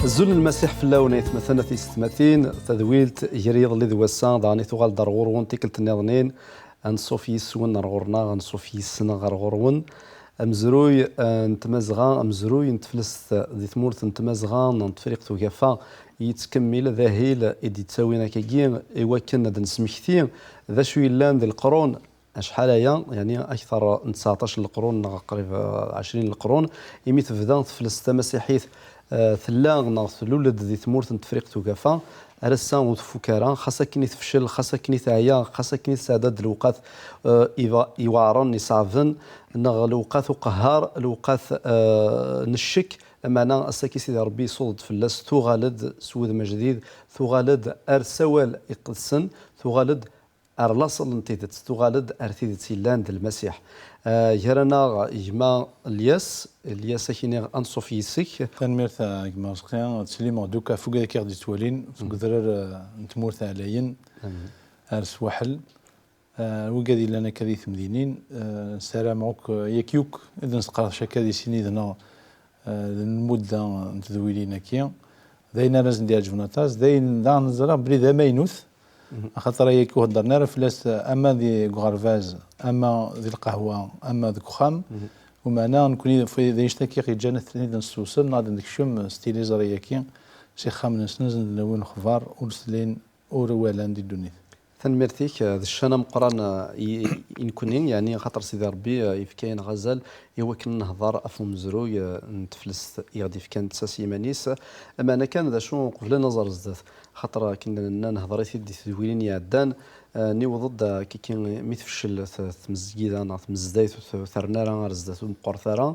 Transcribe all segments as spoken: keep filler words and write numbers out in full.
Azul n Lmasiḥ fell-awen, aytmaten a tisetmatin, tadwilt gar yiḍelli d wass-a, daɣen i tuɣal-d ar ɣur-wen tikkelt nniḍen, anṣuf yis-wen ar ɣur-neɣ, anṣuf yis-neɣ ar ɣur-wen. Amezruy, eh, n Tmazɣa, amezruy n teflest di tmurt n Tmazɣa n Tefriqt Ugafa, yettkemmil d ahil i d-yettawin akkagi i wakken ad d-nesmekti d acu yellan di leqrun. Acḥal aya, yeɛni akteṛ n tseɛṭac n leqrun neɣ qrib, eh, ɛecrin n leqrun, imi tebda teflest tamasiḥit, eh, tella neɣ tlul-d di tmurt n Tefriqt Ugafa, ar ass-a ur tfuk ara, xas akken i tefcel, xas akken i teɛya, xas akken i tesɛedda-d lewqat, eh, iba-, iweɛṛen, iṣeɛben, neɣ lewqat uqehhar, lewqat, eh, n ccek, lameɛna ass-agi Sidi Ṛebbi isuḍ-d fell-as, tuɣal-d s wudem ajdid, tuɣal-d ar ssawal iqedsen, tuɣal-d ar laṣel n tidet, tuɣal-d ar tidet yellan d Lmasiḥ. Ah, gar-aneɣ gma Lyas, Lyas, ad k-iniɣ anṣuf yis-k. Tanemmirt a gma Rezqi, ttsellimeɣ-d akk ɣef wigad akka i ɣ-d-yettwalin, seg udrar, eh, n tmurt ɛlayen, ar swaḥel. Eh, wigad yellan akka di temdinin, eh, ssarameɣ akk, eh, yak yakk i d-nesqerdec akka di sin yid-neɣ, eh, d lmudda n tedwilin-agi. D ayen ara sen-d-iɛeǧben aṭas, d ayen daɣen ẓriɣ belli d amaynut, axaṭer ayagi ur heddren ara fell-as, eh, ama deg uɣerbaz, ama di lqahwa, ama deg uxxam. Umeɛna nekni d anect-agi i ɣ-yeǧǧan ad ten-id-nessewsem neɣ ad d-nekcem s tiliẓri-agi s ixxamen-nsen, ad sen-d-nawi lexbar ur slin ur walan di ddunit. Tanemmirt-ik, eh, d ccan ameqqran, eh, i, i nekni, yeɛni axaṭer Sidi Ṛebbi, eh, yefka-yaneɣ azal i wakken ad nehḍer ɣef umezruy, eh, n teflest i ɣ-d-yefkan netta s yiman-is. Ameɛna kan d acu qbel ad naẓ ar zdat, axaṭer akken i d-nenna nehḍer-it-id di tedwilin iɛeddan, eh, niweḍ-d, eh, kiki mi tefcel t-, tmezgida neɣ tmezdayt ur t-, ur terni ara ar zdat, ur meqqret ara.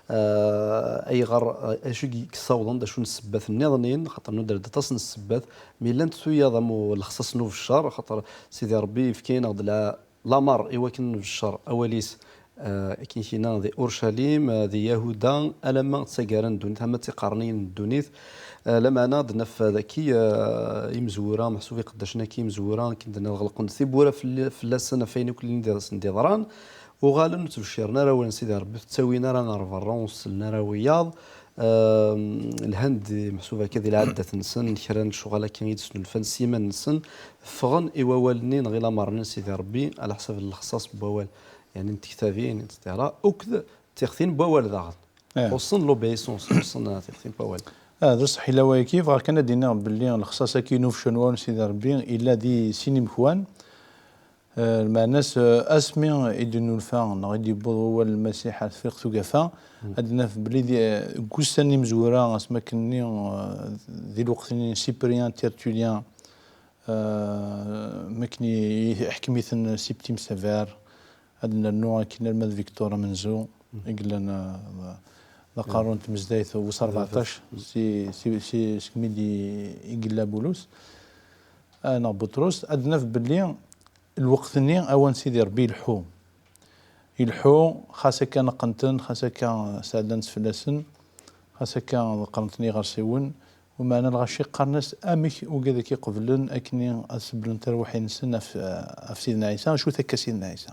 Eh, ayɣer, eh, acu i yessawḍen, d acu n ssebbat nniḍen, xaṭer nuder-d aṭas n ssebbat, mi llant tuyat am u-, lexṣaṣ n ubeccer, xaṭer Sidi Ṛebbi yefka-yaneɣ-d la-, lameṛ i wakken nebeccer awal-is, eh, akken i k-yenna di Urcalim, eh, di Yahuda, alamma d taggara n ddunit, ama d tiqerniyin n ddunit. Eh, lameɛna ad naf daki, eh, imezwura, meḥsub iqeddacen-agi imezwura, akken d-nniḍ ɣelqen-d tiwwura fell-, fell-asen ɣef wayen akk i sen-d-yeḍran, uɣalen ur ttbecciren ara awal n Sidi Ṛebbi, ur t-ttawin ara ɣer berra, ur sellen ara i wiyaḍ. Ehm, lhan-d meḥsub akka di lɛaddat-nsen, kra n lecɣal akka i d-snulfan s yiman-nsen, ffɣen i wawal-nni neɣ i lameṛ-nni n Sidi Ṛebbi, ɛla ḥsab n lexṣaṣ n wawal, yeɛni n tektabin, et cetera, akked tiɣtin n wawal daɣen. Xuṣṣen l'obéissance, xuṣṣen, eh, tiɣtin n wawal. Ah, d ṣṣeḥ ila wayagi, bɣiɣ kan ad d-iniɣ belli lexṣaṣ-agi n ubeccan n wawal n Sidi Ṛebbi yella di sin imekwan. Eh, lmeɛna-s, eh, asmi i d-nulfa neɣ i d-yewweḍ wawal n Lmasiḥ ar Tefriqt Ugafa, ad d-naf belli di, eh, deg wussan n imezwura, asmi akken-nni, eh, di lweqt-nni n Cyprien, Tertullien, eh, mi akken i, i iḥkem-iten Septime Sévère, ad d-nernu akken alma d Victor Amenzu, i yellan, eh, d aqerru n tmezdayt wis rbeɛṭac, si, si, si, segmi d-, i yella Bulus, eh, neɣ Buṭrus, ad d-naf belli lweqt-nni awal n Sidi Ṛebbi ileḥḥu. Ileḥḥu, xas akka neqqen-ten, xas akka sɛeddan-tt fell-asen, xas akka ḍeqqren-ten iɣersiwen, umeɛna lɣaci qqaren-as amek ugad-agi qeblen akken ad sebblen tarwiḥin-nsen ɣef, ɣef Sidna Ɛisa, acu takka Sidna Ɛisa.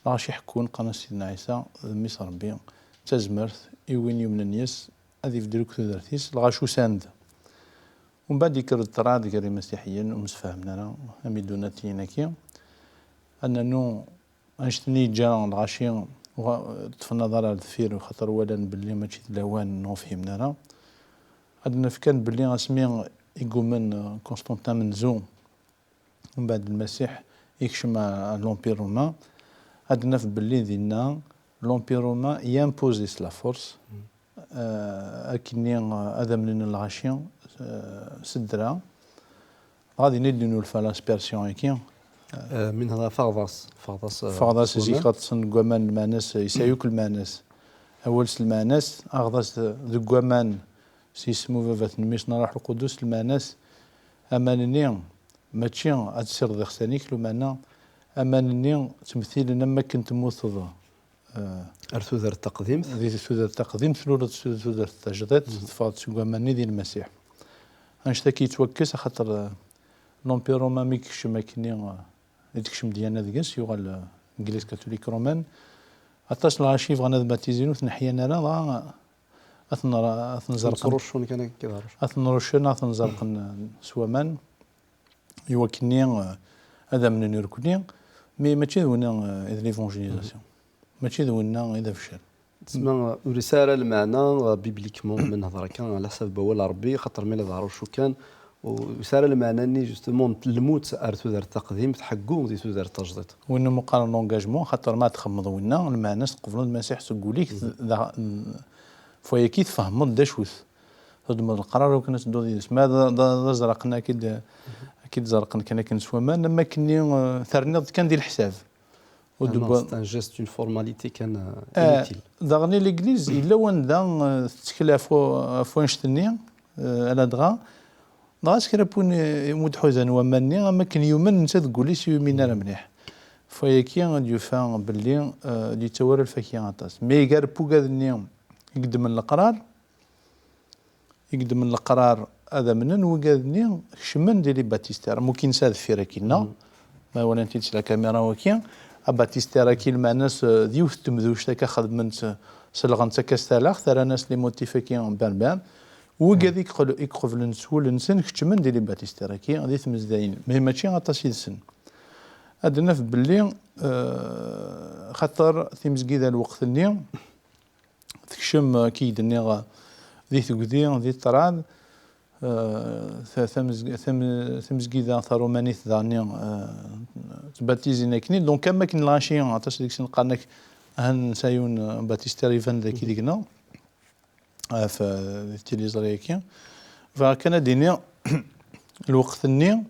Lɣaci ḥekkun, qqaren-as Sidna Ɛisa d mmi-s Ṛebbi, d tazmert i win yumnen yes, ad ibeddel akk tudert-is, lɣaci usan-d. Umbeɛd yekker-d ṭṭrad gar imasiḥiyen, ur msefhamen ara, am idunatiyen-agi. Ad nernu annect-nni yeǧǧa lɣaci, uɣa-, ṭṭfen aḍar ar deffir, xaṭer walan belli mačči d lawan, ur fhimen ara. Ad naf kan belli asmi i ggumen, eh, Constantin Menzu, umbeɛd Lmasiḥ yekcem ar, ar l'Empire romain, ad naf belli dinna l'Empire romain yimpoze-as la force, eh, akkenni, eh, ad amnen lɣaci, eh, s ddra. Dɣa din i d-nulfa l'aspersion-agi. Eh, mi nehḍer ɣef aɣḍas, faɣḍas, eh, faɣḍas s zik waman. Ɣaṭsen deg waman lmeɛna-s, yesɛa akk lmeɛna-s. Awal s lmeɛna-s, aɣḍas deg waman s yisem ubabat n mmi-s n Ṛṛuḥ Lqudus, lmeɛna-s, aman-nni mačči ad tessirdeḍ iɣsan-ik, lumeɛna aman-nni ttmettilen am wakken temmuteḍ, eh, ar tudert taqdimt. Di tudert taqdimt, tluleḍ s tudert tajdiṭ, teffɣeḍ seg waman-nni di Lmasiḥ. Annect-agi yettwakkes, axaṭer, eh, l'Empire romain mi yekcem akkenni, eh, i d-tekcem ddyana deg-s, yuɣal, eh, L'église catholique romaine. Aṭas n lɣaci yebɣan ad batizin ur ten-ḥyan ara, dɣa, eh, ad ten-, ad ten-zerqen, Ttrucun kan akka d aruc. ad ten-ruccen, ad ten-zerqen s waman, i wakken-nni, eh, ad amnen irkni, mais mačči d winna, eh, i d l'évangélisation. Mačči d winna i d abeccer. Tesma ur yesɛi ara lmeɛna, eh, bibliquement, ma nehḍer akka, ɛla ḥsab n wawal n Ṛebbi, xaṭer ma yella d aruc kan, ur yesɛi ara lmeɛna-nni, justement, n lmut ar tudert taqdimt, ḥeggu di tudert tajdidt. Winna umi qqaren l'engagement, xaṭer ma txedmeḍ winna, lmeɛna-s tqebleḍ Lmasiḥ seg wul-ik, d, d, f wayagi tfehmeḍ d acu-t. Teddmeḍ leqrar akken ad tedduḍ yid-s. Ma d, d, d azraq-nni ad k-id, ad k-id-zerqen kan akken s waman, am wakken-nni, eh, terniḍ-t kan di leḥsab. Ur Ah non, d-wwa- c'est un geste, une formalité kan, euh, Eh, inutile. Daɣen i Legliz, yella wanda, eh, tettkel ɣef wa-, ɣef wanect-nni, eh, ala dɣa. Dɣa s kra n win, eh, umi d-ḥuzan waman-nni, am wakken yumen netta deg wul-is, yumin ara mliḥ. F wayagi ad d-yufa belli, eh, ur d-yettawi ara lfakya aṭas. Mais gar wugad-nni i yeddmen leqrar, i yeddmen leqrar ad amnen, wigad-nni kecmen di les baptistères. Am wakken nesɛa deffir akkin-nneɣ, ma walan-t-id s la caméra waki, abaptistère-agi, lmeɛna-s, eh, d yiwet n temduct akka xedmen-tt, selɣen-tt akka s talaɣt, rran-as les motifs-agi berbères. Wigad i iqel-, i iqeblen s wul-nsen, kecmen di les baptistères-agi, di tmezdayin. Mais mačči aṭas yid-sen. Ad naf belli, eh, xaṭer timezgida lweqt-nni, tekcem, eh, akken i d-nniɣ, eh, di tegdi, di ṭṭrad, eh, ta-, tamezg-, tam-, tamezgida tarumanit daɣen, eh, ttbatizin akkin. Donc, am wakken lɣaci, aṭas deg-sen qqaren-ak, ahan nesɛa yiwen, eh, baptistère iban dagi deg-neɣ, ɣef, eh, di tiliẓri-agi. Bɣiɣ kan ad d-iniɣ, lweqt-nni,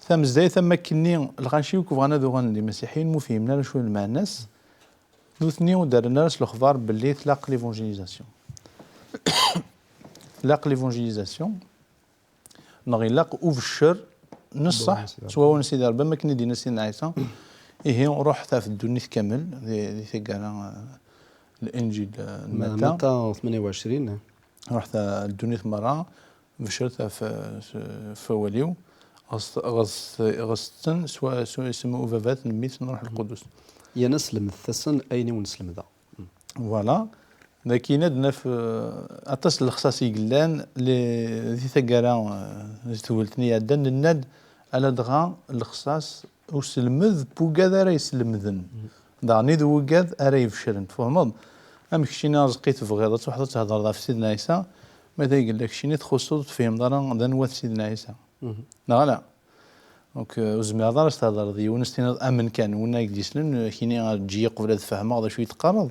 tamezdayt am wakken-nni, lɣaci akk bɣan ad uɣalen d imasiḥiyen, ma ur fhimen ara acu d lmeɛna-s, nutni ur d-rran ara s lexbar belli tlaq l'évangélisation. Tlaq l'évangélisation, neɣ ilaq ubeccer n ṣṣeḥ, s wawal n Sidi Ṛebbi, am wakken i d-yenna Sidna Ɛisa, ihi ruḥet ɣef ddunit kamel, di, di taggara, eh, Linǧil, eh, n Matta. Matta tmenya u ɛecrin. Ruḥet ɣer ddunit merra, beccret ɣef, ɣef wawal-iw, ɣeṣ-, ɣeṣ-, ɣeṣ-ten s wa-, s isem n Ubabat, n Mmi-s, n Ṛuḥ Lqudus. Yerna slemdet-asen ayen i wen-slemdeɣ. Voilà. Dagi ad naf, eh, aṭas n lexṣaṣ i yellan, li-, di taggara, eh, di tewwelt-nni iɛeddan, nenna-d, ala dɣa lexṣaṣ uselmed n wugad ara yeslemden. Daɣen i d wugad ara ibecren. Tfehmeḍ? Am keččini Arezqi tebɣiḍ ad truḥeḍ ad thedreḍ ɣef Sidna Ɛisa, ma d ay yella keččini txuṣṣeḍ ur tefhimeḍ ara d anwa-t Sidna Ɛisa. Neɣ ala? Donc, euh, ur tezmireḍ ara ad s-thedreḍ i yiwen, ad s-tiniḍ amen kan, winna i k-d-yeslen, euh, kini eǧǧ-iyi qbel ad fehmeɣ d acu i d-teqqareḍ.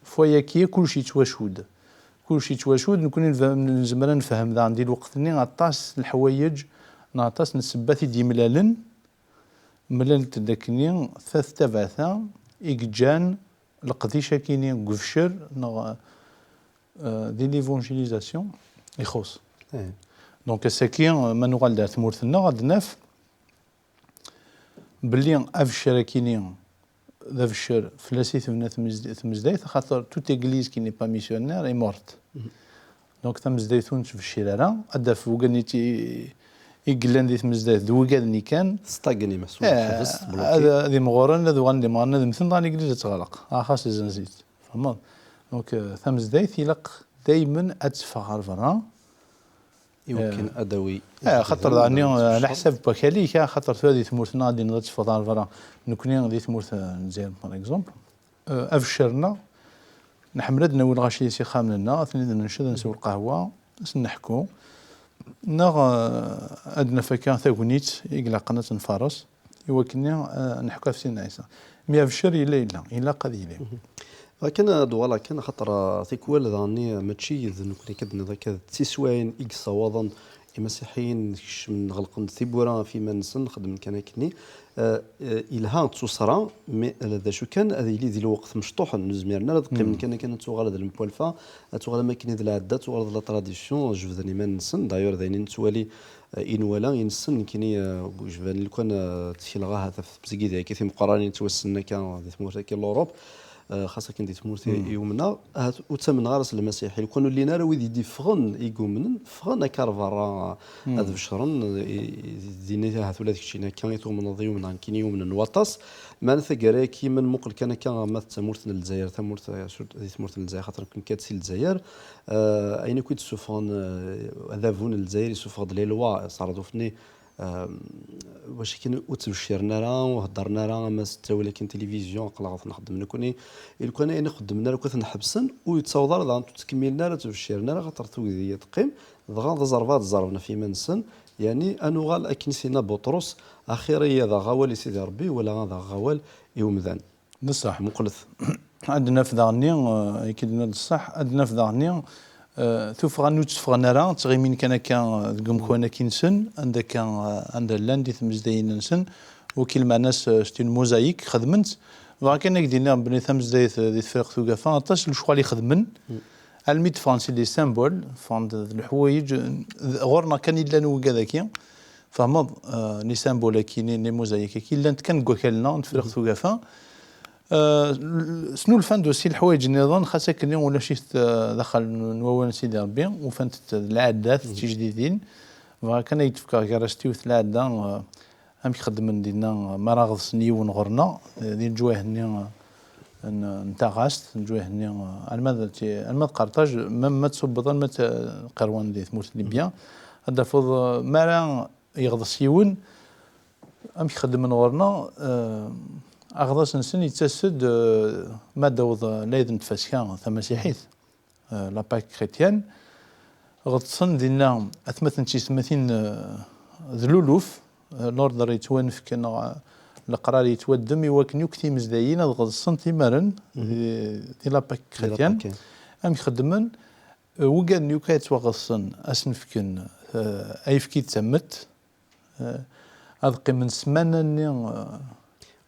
F wayagi, kullec yettwacudd. Kullec yettwacudd, nekkni nef-, nezmer ad nefhem daɣen di lweqt-nni aṭas n leḥwayeǧ, neɣ aṭas n ssebbat i d-yemlalen, mlalent-d akkenni ta d tabaɛt-a i yeǧǧan leqdic-akini deg ubeccer, neɣ, euh, di l'évangélisation, ixuṣ. Eh. Donc, ass-agi, ma nuɣal-d ar tmurt-nneɣ, ad naf belli abeccer-akini d abeccer fell-as i tebna tmezd-, tmezdayt, axaṭer toute église qui n'est pas missionnaire est morte. Donc, tamezdayt ur nettbeccir ara, ad d-taf wigad-nni i, i yellan di tmezdayt d wigad-nni kan. Testagni, meḥsub, eh, teḥbes, tebluki. Ad, ad imɣuren, ad uɣalen d imɣuren, ad mmten, dɣa l'église ad teɣleq. Axas zzenzit. Tfehmeḍ? Donc, euh, tamezdayt ilaq daymen ad teffeɣ ɣer berra. I wakken, euh, ad d-tawi, eh, axaṭer daɣen, eh, leḥsab n wakal-ik, eh, axaṭer tura di tmurt-nneɣ ad d-tiniḍ ad teffeɣ ɣer berra. Nekkni di tmurt, eh, n Lezzayer, par exemple, eh, abeccer-nneɣ, nḥemmel ad d-nawi lɣaci s ixxamen-nneɣ, ad ten-id-nenced, ad nsew lqahwa, ad sen-neḥku, neɣ, eh, ad d-naf akka tagnit i ilaqen ad tt-nfares, i wakken, eh, neḥku ɣef Sidna Ɛisa. Mi abeccer yella, yella, ilaq ad yili. Akken ad uɣaleɣ kan, axaṭer, ah, tikwal daɣen-nni, mačči d nekkni akka d-nniḍ akka, d tiswayin i yessawaḍen imasiḥiyen, kecmen, ɣelqen-d tiwwura ɣef yiman-nsen, xeddmen kan akkenni. Ah, ah, ilha d tuṣṣra, mais d acu kan, ad yili di lweqt mecṭuḥen, ur zmiren ara ad qqimen kan akken, ad tuɣal d lemwalfa, ad tuɣal am akken i d lɛadda, ad tuɣal d la tradition, jebden iman-nsen. D'ailleurs, d ayen i nettwali, ah, i nwala, i nessen nekkini, ah, jban lukan, ah, ttekleɣ ahat ɣef tmezgida-agi timeqqranin yettwassnen akka di tmurt-agi n l'Europe. eh, xas akken di tmurt i i umneɣ, ahat ur ttamneɣ ara s Lmasiḥ. I lukan ur llin ara wid i d-iffɣen i yumnen, ffɣen akka ar berra, eh, ad becren, eh, i, i, dinna ahat ula d keččini akka i tumneḍ i umneɣ nekkini i umnen waṭas. Meɛna taggara-agi, ma nmuqel kan akka ma d tamurt n Lezzayer, tamurt, eh, sur-, di tmurt n Lezzayer, xaṭer nekkni nekka-d si Lezzayer, eh, ayen akk i d-ssufɣen, eh, adabu n Lezzayer, issufeɣ-d les lois, ṣerḍuf-nni, eh, wac akken ur ttbecciren ara, ur heddren ara, ama s ttawil akken tilivizyu, aql-aɣ ad t-nxeddem nekkni. I lukan ayen i xeddmen ara akk ad ten-ḥebsen, ur yettaweḍ ara daɣen, ur ttkemmilen ara, ur ttbecciren ara, xaṭer tugdi ad teqqim, dɣa d aẓerba ad ẓerben ɣef yiman-nsen. Yeɛni, ad nuɣal akken i s-yenna Buṭrus, axir-iyi ad aɣeɣ awal i Sidi Ṛebbi, wala ad aɣeɣ awal i umdan. D ṣṣeḥ. Muqlet. Ad naf daɣenni, eh, akken d-tenniḍ d ṣṣeḥ, ad naf daɣenni, eh, tuffɣa-nni ur tteffɣen ara, ttɣimin kan akka, eh, deg umkan akkin-nsen, anda akka, eh, anda llan di tmezdayin-nsen, wakil meɛna-s, eh, c'est une mosaïque, xedmen-tt. Bɣa kan ad k-d-iniɣ belli tamezdayin, eh, di Tefriqt Ugafa, aṭas n lecɣal i xedmen, almi d-ffɣen si les symboles, ffɣen-d d leḥwayeǧ, eh, ɣur-neɣ kan i llan wigad-agi, fehmeḍ, eh, les symboles-agi, les mosaïques-agi, llant kan deg wakal-nneɣ n Tefriqt Ugafa. Eh, l-, snulfan-d aussi leḥwayeǧ nniḍen, xas akken ulac-it, eh, daxel n, n wawal n Sidi Ṛebbi, ufant-t d lɛadat, d tijdidin. Bɣiɣ kan ad yi-d-tefkeḍ gar-as tiwet lɛada, eh, amek xeddmen dinna, eh, mi ara ɣeḍsen yiwen ɣur-neɣ, eh, di leǧwayeh-nni, eh, n, n taɣast, leǧwayeh-nni, eh, alma d ti-, alma d Qerṭaj, ma, ma tṣubbeḍ alma d, eh, Qirwan di tmurt n Libya, ad d-tafeḍ, eh, mi ara yeɣḍes yiwen, amek xeddmen ɣur-neɣ, eh, aɣḍas-nsen yettas-d, eh, ma d-aweḍ, eh, lɛid n tfaska tamasiḥit, eh, la Pâque chrétienne, ɣeḍsen dinna atmaten d tiyessetmatin, eh, d luluf, eh, l'ordre yettwanefk neɣ, eh, leqrar yettwaddem i wakken akk timezdayin ad ɣeḍsent imaren di, di la Pâque chrétienne. Amek xeddmen? Eh, wigad-nni akk ay yettwaɣeḍsen, ad sen-fken, eh, ayefki d tamet, eh, ad qqimen ssmana-nni, eh,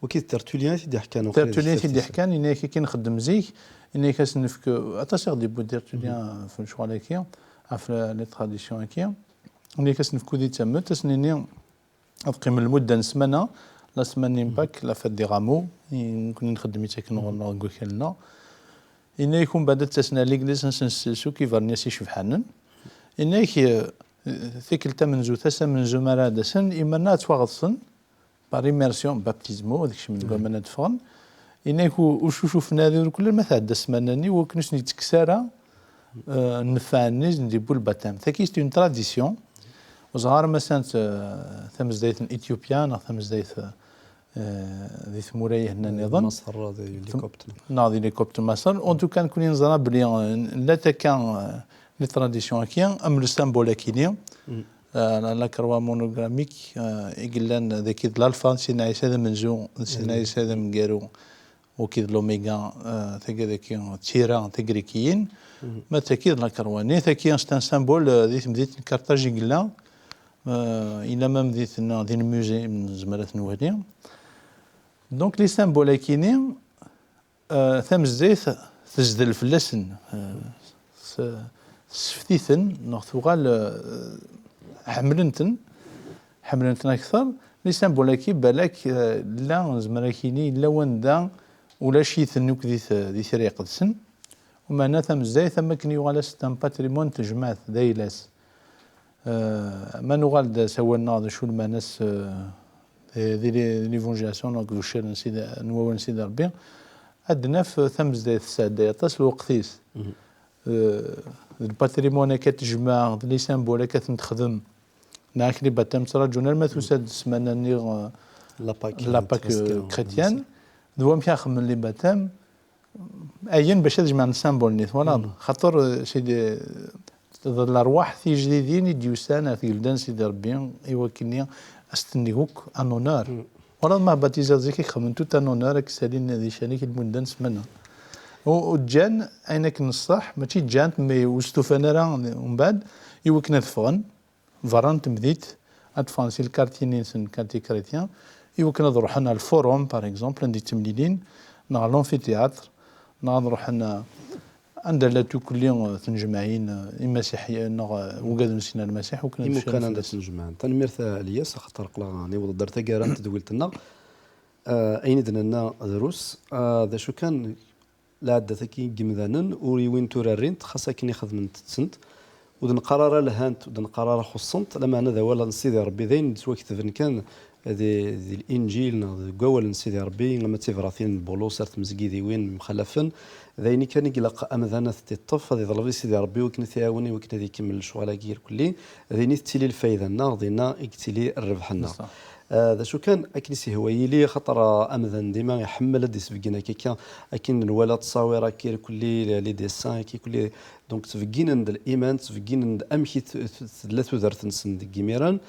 Wagi d Tertullien i t-id-iḥkan, Tertullien i t-id-iḥkan, yenna-yak akken nxeddem zik, yenna-yak ad sen-nefk, aṭas i ɣ-d-yewwi Tertullien ɣef lecɣal-agi, ɣef les traditions-agi, yenna-yak ad sen-nefk udi d tamet, ad sen-nini ad qqimen lmudda n ssmana, la semaine n Pâques, la fête des rameaux, i nekkni nxeddem-itt akken ɣur-neɣ deg wakal-nneɣ. Yenna-yak umbeɛd ad d-tasen ar l'église, ad sen-nselsu kivernyas icebḥanen. Yenna-yak, eh, tikkelt tamenzut, ass amenzu mi ara d-asen, iman-a ad ttwaɣeḍsen par immersion, baptismaux, ad kecmen deg waman ad ffɣen. Yenna-yak u-, ur cucufen ara di rukla ma tɛedda ssmana-nni, wakken ur sen-yettekkes ara, eh, nnfeɛ-nni i d-yewwi lbatam. Tagi, c'est une tradition. Ur ẓriɣ ara ma sant, eh, tamezdayt n Éthiopia neɣ tamezdayt, eh, di tmura-ihenna nniḍen. Maṣer, di l'Égypte. Neɣ di l'Égypte, Maṣer. En tout cas, nekkni neẓra belli, eh, llant akka, eh, les traditions-agi, am le symbole-agi-ni, eh, la, la croix monogrammique, eh, i yellan dagi d l'alpha, Sidna Ɛisa d amenzu, d Sidna Ɛisa d ameggaru, wagi d l'oméga, eh, tagi d tira n Tegrikiyin, ma d tagi d la croix-nni, tagi c'est un symbole, eh, di temdint n Carthage i yella, eh, yella même di, di le musée, nezmer ad t-nwali. Donc, les symboles-agi-ni, eh, tamezdayt tezdel fell-asen, eh, s-, tessefti-ten, neɣ tuɣal, eh, ḥemmlen-ten, ḥemmlen-ten akteṛ. Les symboles-agi, balak, eh, la, nezmer ad k-ini, yella wanda ulac-iten akk di t-, di Tira Iqedsen. Umeɛna tamezdayt, am akken yuɣal-as c'est un patrimoine n tejmaɛt, d ayla-s. Eh, ma nuɣal-d s awal-nneɣ d acu lmeɛna-s, eh, di, di, di l'évangélisation, neɣ deg ucir n Sidi, n wawal n Sidi Ṛebbi, ad d-naf tamezdayt tesɛedday aṭas lweqt-is. Eh, d le patrimoine akka tejmeɛ, d les symboles akka ten-texdem. Neɣ ak les baptêmes ttraǧun arma tusa-d ssmana-nni, eh, la Pâque, la Pâque, eh, chrétienne. D wamek ara xedmen les baptêmes. Ayen bac ad jemɛen symbole-nni, twalaḍ? Xaṭer, eh, c'est des, d lerwaḥ tijdidin i d-yusan ar tgelda n Sidi Ṛebbi, i wakken-nni ad s-tennig akk en honneur. Twalaḍ ma baptiser zik i xedmen tout en honneur, ad k-ssalin di ccan-ik i lmudda n ssmana. U, u ǧǧan ayen akken n ṣṣeḥ, mačči ǧǧan-t, mais ur stufan ara umbeɛd, i wakken ad ffɣen berra n temdint, ad ffɣen si lkartyi-nni-nsen, quartier chrétien, i wakken ad ruḥen ar le forum, par exemple, anda i ttemlilin, neɣ ar l'amphithéâtre, neɣ ad ruḥen, eh, anda llant tukli, eh, tnejmaɛin, eh, imasiḥiyen, neɣ, eh, wigad ur nessin ara Lmasiḥ, wakken ad imukan anda ttnejmaɛen. Tanemmirt a Lyas, axaṭer aql-aɣ niweḍ-d ar taggara n tedwilt-nneɣ. Eh, ayen i d-nenna drus, eh, d acu kan, Lɛaddat-agi n yimdanen ur iwint ur rrint, xas akken i xedment-tent. Ur d-neqqar ara lhant, ur d-neqqar ara xuṣṣent, lameɛna d awal n Sidi Ṛebbi, d ayen yettwaketben kan di, di Linǧil neɣ deg wawal n Sidi Ṛebbi, ama d tibratin n Bulus ar tmezgidiwin mxalafen, d ayen kan i ilaq amdan ad t-iṭṭef, ad iḍleb i Sidi Ṛebbi wakken ad t-iɛawen i wakken ad ikemmel lecɣal-agi irkelli, dinna i tettili lfayda-nneɣ, dinna i yettili rrbeḥ-nneɣ. Ah, d acu kan, akken i s-ihwa yili, axaṭer, ah, amdan dima iḥemmel ad d-isbeggen akka, akka, akken nwala ttṣawir akka irkelli, les, les dessins akka irkelli, donc ttbegginen-d liman, ttbegginen-d amek i t-, t-, tella tudert-nsen deg imiren.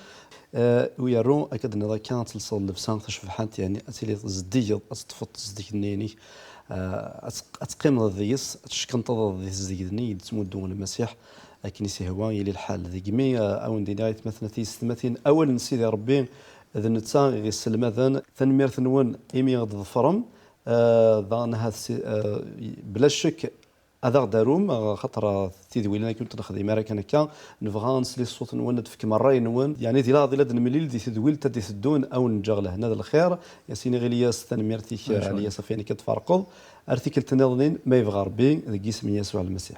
Ah, u yerru, akka d-tenniḍ akka, ad telseḍ llebsa tacebḥant, yeɛni ad tiliḍ zeddigeḍ, ad teṭṭfeḍ tezdeg-nni-inek, ah, ad teq-, ad teqqimeḍ deg-s, ad teckenṭeḍ di tezdeg-nni i d-yettmuddun Lmasiḥ, akken i s-ihwa yili lḥal. Degmi, ah, a wen-d-iniɣ aytmaten a tiyessetmatin, awal n Sidi Ṛebbi, d netta i ɣ-yesselmaden. Tanemmirt-nwen imi i ɣ-d-tḍefrem. Ah, daɣen ahat si, ah, bla ccek ad aɣ-d-arum, ah, xaṭer, ah, tidwilin akken ur tt-nexdim ara kan akka. Nebɣa ad nsel i ṣṣut-nwen, ad d-tefkem ṛṛay-nwen. Yeɛni di leɛḍil ad nemlil di tedwilt ad d-iteddun, a wen-ǧǧeɣ lehna d lxir. Yasin Iɣilyas, tanemmirt-ik, ah, Ɛli Yas, ɣef wayen akka d-tferqeḍ. Ar tikkelt nniḍen, ma yebɣa Ṛebbi, deg yisem n Yasuɛ Lmasiḥ.